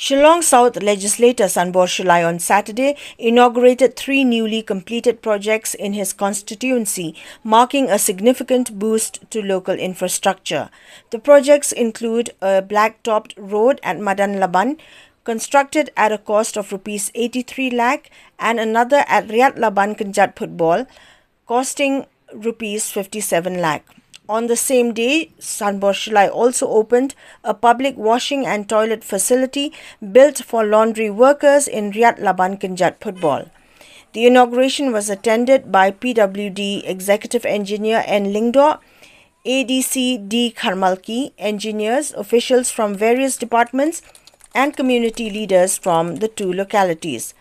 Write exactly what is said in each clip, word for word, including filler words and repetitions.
Shillong South Legislator Sanbor Shullai on Saturday inaugurated three newly completed projects in his constituency, marking a significant boost to local infrastructure. The projects include a black-topped road at Madan Laban, constructed at a cost of rupees eighty-three lakh, and another at Riat Laban Kynjat Phutbol, costing rupees fifty-seven lakh. On the same day, Sanbor Shullai also opened a public washing and toilet facility built for laundry workers in Riat Laban Kynjat Phutbol. The inauguration was attended by P W D Executive Engineer N Lyngdoh, A D C D Kharmalki, engineers, officials from various departments, and community leaders from the two localities.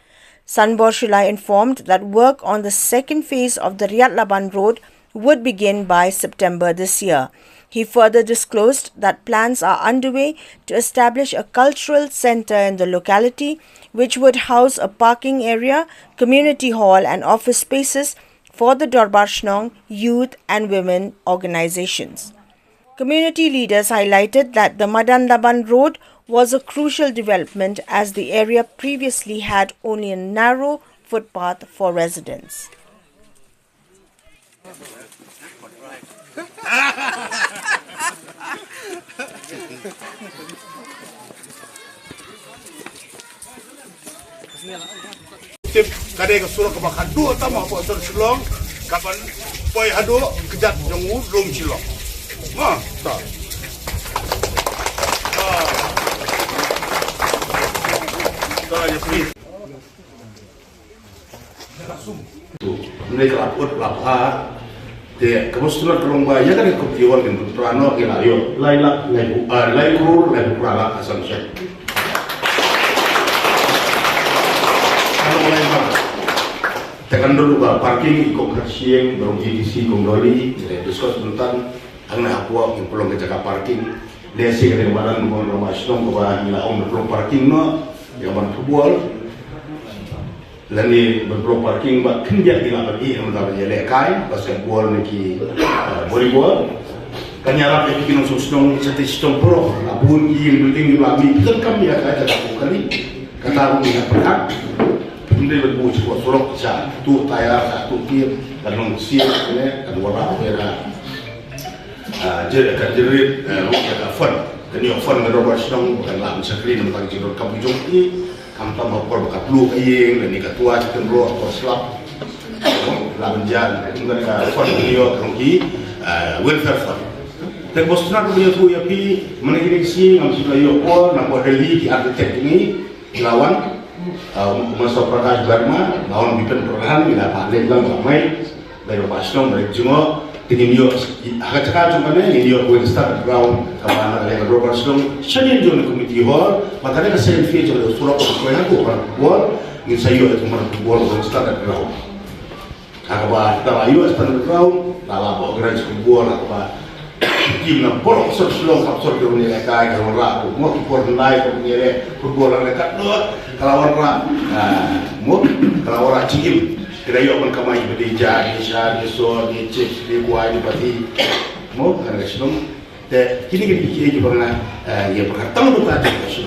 Sanbor Shullai informed that work on the second phase of the Riat Laban Road would begin by September this year. He further disclosed that plans are underway to establish a cultural center in the locality, which would house a parking area, community hall, and office spaces for the Dorbar Shnong, youth, and women organizations. Community leaders highlighted that the Madan Laban Road was a crucial development, as the area previously had only a narrow footpath for residents. Tip, ka dei ka surok kaba khatduh tam hapoh sor Shillong, kaban poi haduh kjat jong u lum Shillong. Ma, ta. Ta. Ta, ïa, please. Ngi la put la pha. Te kaba sdang ka long ba ïa kane ka committee hall kin pynpra noh, ngi la ïoh lai lak, lai bu-, ah, lai klur lai phew phra lak ha Assumption. Ka long lai lak. Te kan don ba parking i kong Kharshiing, ba long A D C kong Dolly, te discuss bynta. Hangne hapoh ngi pynlong ka jaka parking. Lehse ka dei ka madan kong Rama Shnong kaba ngi la ong ban pynlong parking noh ïa ka ban football. Lane ban pynlong parking ba khyndiat ngi lah ban ïeh namar ban ïalehkai basket ball ne ki, eh, volleyball. Kan ïarap ïa ki nongshong shnong shatei shnong baroh. La bun ki ïing building kiba la mih, phi donkam ïa ka jaka ko kali. Kata ruh ngi hap pyrkhat. Phi dei ban buh sha surok, sha tuh tayar, sha tuh kir, kan long ksiar ne, kan wanrah ïa ka. Ah, je-, kan generate, eh, ruh ïa ka fund. Kan ïoh fund ka dorbar shnong, kan lah ban shakri namar ka jingdonkam jong ki, khamtam ha por ba ka plu ka ïing, lane ka twa ka kynroh ha por slap. Lah ban jia, kan ka fund kan ïoh ka long ki, eh, welfare fund. Te bos tnat ruh ïathuh ïa phi, mynne kine ki sngi ngam shym la ïoh por, na por Delhi ki architect ngi, Ki la wan, ah, u Master Prakash Verma, la wan ban pynpra, ngi la pha leit lang ba mai, ba ïoh ba shnong, ba ïoh jngoh, te ngin ïoh, ha ka jaka jong kane, ngin ïoh kawei ka standard ground, kaba na ka liang ka dorbar shnong, shane jong ka community hall, ba kane ka second phase jong ka surok, kawei ha ka football, ngin sa ïoh ïa ka football, kawei standard ground. Ha kaba, kaba ïoh standard ground, la, la ba organize football, ha kaba team na baroh sor Shillong, kaba sor ki nongïalehkai, ka wanrah, mo ki por nai, ki nongïaleh football, ha ka dor, ka la wanrah, ah, mo, ka la wanrah jingim. Ki la ïoh ban kamai ba dei ja, dei sha, dei sor, dei chips, dei kwai, dei pati. Mo, ha ka shnong. Te kine ki dei kiei kiba nga, eh, ïa pyrkhat tang ba ka jong ka shnong.